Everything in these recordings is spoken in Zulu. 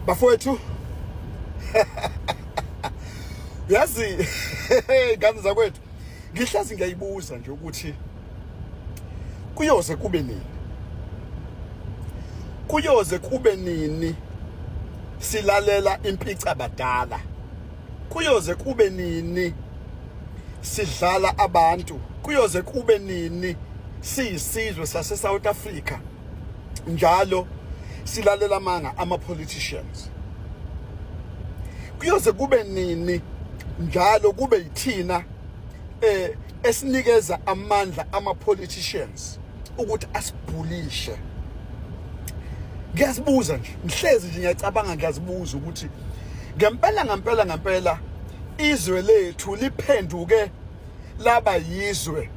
Bafowethu, yazi ngane zakwethu, ngihlazi ngiyayibuza nje ukuthi kuyoze kube nini, kuyoze kube nini silalela impica badala, kuyoze kube nini sidlala abantu, kuyoze kube nini siyisizwe sase South Africa njalo silalela amanga ama politicians? Kuyoze kube nini njalo kube yithina esinikeza amandla ama politicians ukuthi asibhulishe? Ngiyazibuza nje, ngihlezi nje ngiyacabanga, ngiyazibuza ukuthi ngempela ngempela ngempela izwe lethu liphenduke laba yizwe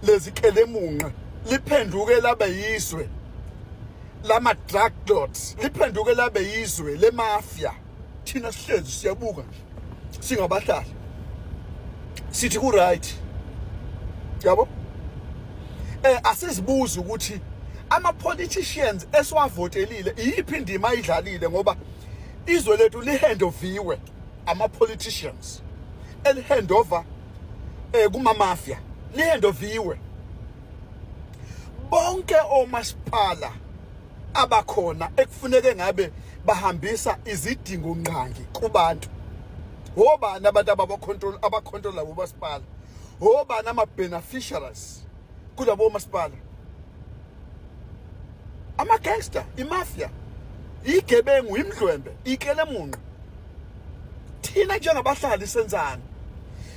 lezikelemunqe, liphenduke laba yizwe lama drug lords, liphenduke labe yizwe lemafia. Thina sihlezi siyabuka nje singabahlali, sithi ku right, yabo. Asizibuza ukuthi ama politicians esiwavotelile iyiphi indima ayidlalile, ngoba izwe lethu lihandoviwe ama politicians, elihandover kuma mafia, lihandoviwe. Bonke omasipala abakhona ekufuneke ngabe bahambisa izidingo ngqangi kubantu, obani abantu ababacontrol, abacontrol labo masipala? Obani ama beneficiaries kulabo masipala? Ama gangster, imafia, igebengu, imdlwembe, ikelemunqa. Thina njengabahlali senzani?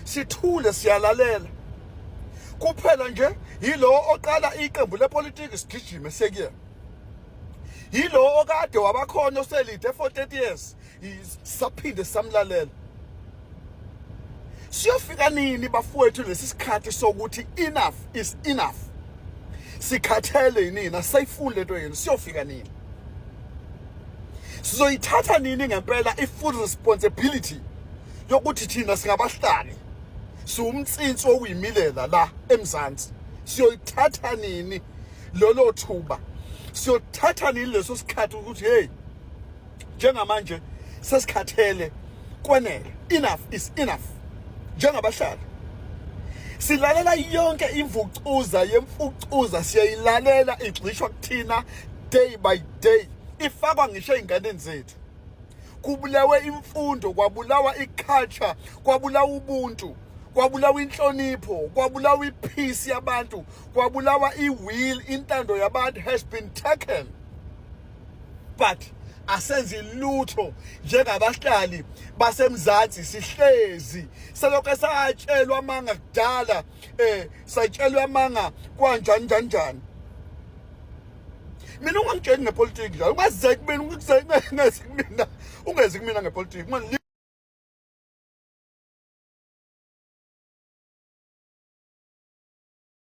Sithule, siyalalela kuphela nje. Yilo oqala iqembu lepolitiki, sigijime sekuyena. Yilo okade wabakhona oselide for 30 years, saphinde samlalela. Siyofika nini bafowethu lesi sikhathi sokuthi enough is enough, sikhathele yinina, asayifuni lento yenu? Siyofika nini? Sizoyithatha nini ngempela i-full responsibility yokuthi thina singabahlali, siwumtsinsi wokuyimilela la eMzansi? Siyoyithatha nini lolo thuba? Siyothatha nini leso sikhathi ukuthi hey, njengamanje sesikhathele, kwenele, enough is enough? Njengabahlali silalela yonke imvucuza yemfucuza, siyayilalela igxishwa kuthina day by day, ifakwa ngisho ey'nganeni zethu. Kubulewe imfundo, kwabulawa iculture, kwabulawa ubuntu, kwabulawa inhlonipho, kwabulawa ipeace yabantu, kwabulawa iwill, intando yabantu has been taken, but asenzi lutho njengabahlali baseMzansi. Sihlezi selokho satshelwa amanga kudala, satshelwa amanga kwanjani njani njani. Mina ungangitsheli ngepolitiki njalo, ungazeki mina, ungezi kumina, ungezi kumina ngepolitiki.